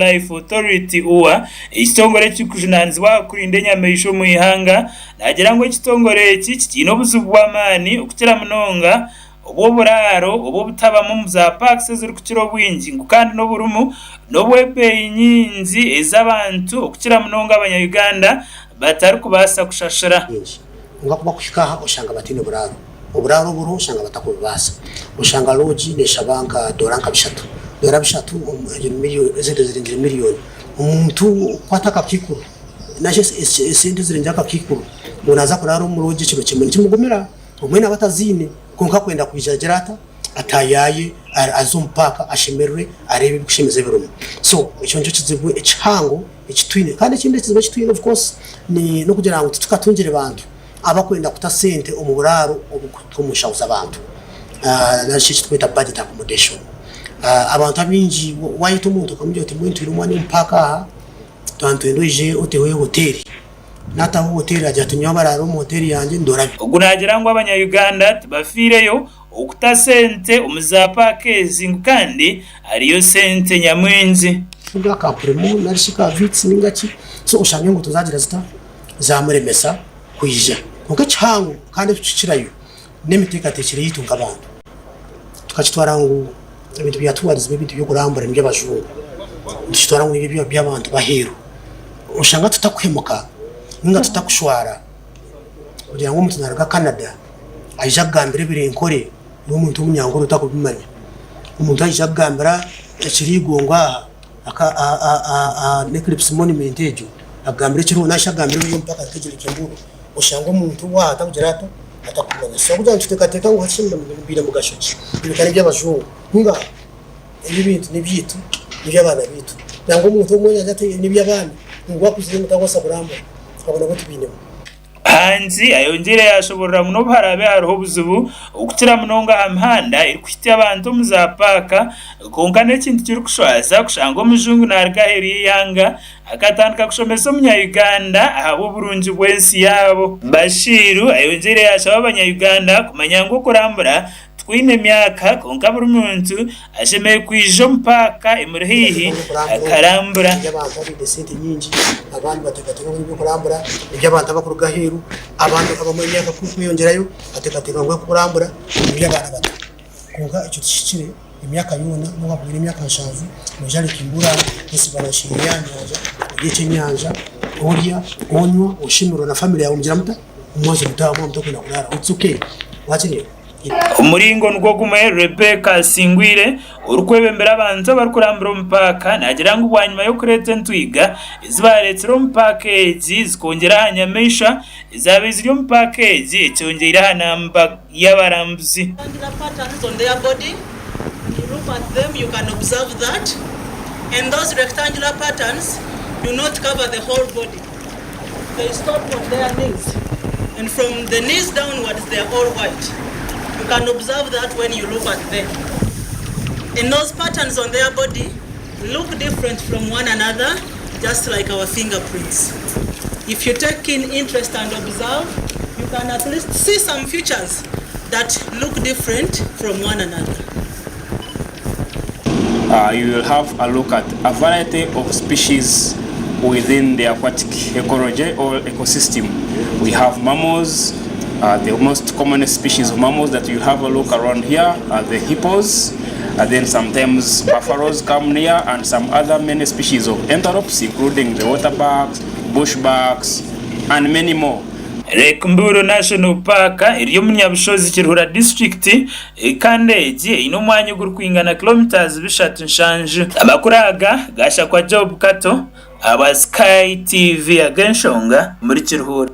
Wildlife Authority, UWA, ekitongore ekirikujunaanizibwa aha kurinda enyamaishwa omu ihanga, naagira ngu ekitongore eki kikiine obuzibu bw'amaani okukira munonga obw'oburaaro obw'obutabamu omu za paakisi ezirikukira obwingi ngu kandi n'oburimu n'obw'ebeeyi nyingi ezi abantu okukira munonga abanya Uganda batarikubaasa kushashura. Nyingi. Kwonka ku bakuhika aha oshanga bataine buraaro. Oburaaro oburiho oshanga batakububaasa. Oshanga loogi neeshaba nka doora nka bishatu. Doora bishatu esente zirengire miriyoni. Omuntu kukwata akakaikuru nari shi esente ezirengire akakaikuru ngu naaza kuraara omu loogi ekiro kimwe nikimugumira. Obumwe naaba ataziine kwonka akwenda kwija agire ata? Atayaaye aze omu paaka ashemererwe areebe ebirikushemeza ebirimu. So ekyo nikyo kizibu ekihango eki twine. Kandi ekindi ekizibu eki twine of course n'okugira ngu titukatungire bantu abakwenda kuta sente omu buraaro omu nshaho z'abantu nari shi eki turikweta budget accommodation. Abantu abaingi waayeta omuntu okamugira oti mbwenu twine omwanya omu paaka aha twaba nitwenda oije oteho hoteeri, naataho hoteeri agira ati nyowe abaraara omu hoteeri yangye ndora bi. Ogu naagira ngu abanya Uganda tibafiireyo okuta sente omu za paaka ezi ngu kandi hariyo sente nyamwingi. Ninga ka Premio nari shi ka Vitz ninga ki, so oshange enguuto zagira zita? Zamuremesa kwija. Kwonka ekihango kandi ekikukirayo n'emiteekateekyere yaitu nk'abantu. Tukakitwara ngu ebintu bya tourism, ebintu by'okurambura n'eby'abajungu. Nitukitwara ngu nibyo by'abantu b'aheeru. Oshanga tutakuhemuka ninga tutakushwara kugira ngu omuntu naaruga Canada aije akugambire ebiri Nkore iwe omuntu w'omunyankore otakubimanya. Omuntu aije akugambira ekiri Igongo aha aha Eclipse Monument egyo akugambire ekiriho nari shi akugambire ebiri omu paaka nk'egyo Emburu oshange omuntu waaha atakugira ata atakubimanya. So ahabw'okugira ngu nituteekateeka ngu hati shi biine mugasho ki? Ebi ka n'eby'abajungu. Ninga ebi ebintu n'ebyaitu n'eby'abaana baitu. Nangwa omuntu omwe naagira ati ebi n'eby'abaana ngu akuzire ngu takubaasa kurambura tukabona ngu tubiinemu. Hangi ayongyeire yaashoboorora ngu n'obu haraabe hariho obuzibu okukira munonga aha mihanda erikuhitsya abantu omu za paaka, kwonka n'ekintu kirikushwaza kushanga omujungu naaruga aheeru y'eihanga akatandika kushomesa omunya-Uganda ahabw'oburungi bw'ensi yaabo. Bashiru ayongyeire yaashaba abanya-Uganda kumanya ngu okurambura Tikwine myaka, kwonka buri muntu ashemereire kwija omu paaka emuri haihi akarambura. Eby'abantu abaine esente nyingi, abandi bateekateeka ngu n'eby'okurambura, eby'abantu abarikuruga aheeru, abandi abamwe emyaka ku erikweyongyerayo bateekateeka ngu okurambura n'eby'abaana bato. Kwonka ekyo tikihikire, emyaka yoona n'obu waakuba oine emyaka nshanju, noija Rukingura, osiba na seeri y'aha nyanja, orye ekyenyanja, orya, onywa, oshemererwa na famire yaawe mugira muta? Omwazyo mutaaha mwaba mutarikwenda kuraaraho, it's okay, wakireeba? Omuringo nigwo gumwe, Rebecca Asingwire, orikwebembera abantu abarikurambura omu paaka naagira ngu bwanyima y'okureeta entwiga ezi baareetsire omu paaka egi zikongyera aha nyamaishwa ezaabaire ziri omu paaka egi ekyongyeire aha namba y'abarambuzi. They stop on their knees and from the knees downwards they are all white. You can observe that when you look at them. And those patterns on their body look different from one another just like our fingerprints. If you take keen interest and observe, you can at least see some features that look different from one another. You will have a look at a variety of species within the aquatic ecology or ecosystem. We have mammals, the most common species of mammals that you have a look around here are the hippos, and then sometimes buffaloes come near and some other many species of antelopes including the waterbucks, bushbucks and many more. Lake Mburo National Park eri omu Nyabushozi Kiruhura disiturikiti kandi egi eine omwanya ogurikwingana kilometres 37. Amakuru aga gashakwa Job Kato ahabwa Sky TV ag'enshonga omuri Kiruhura.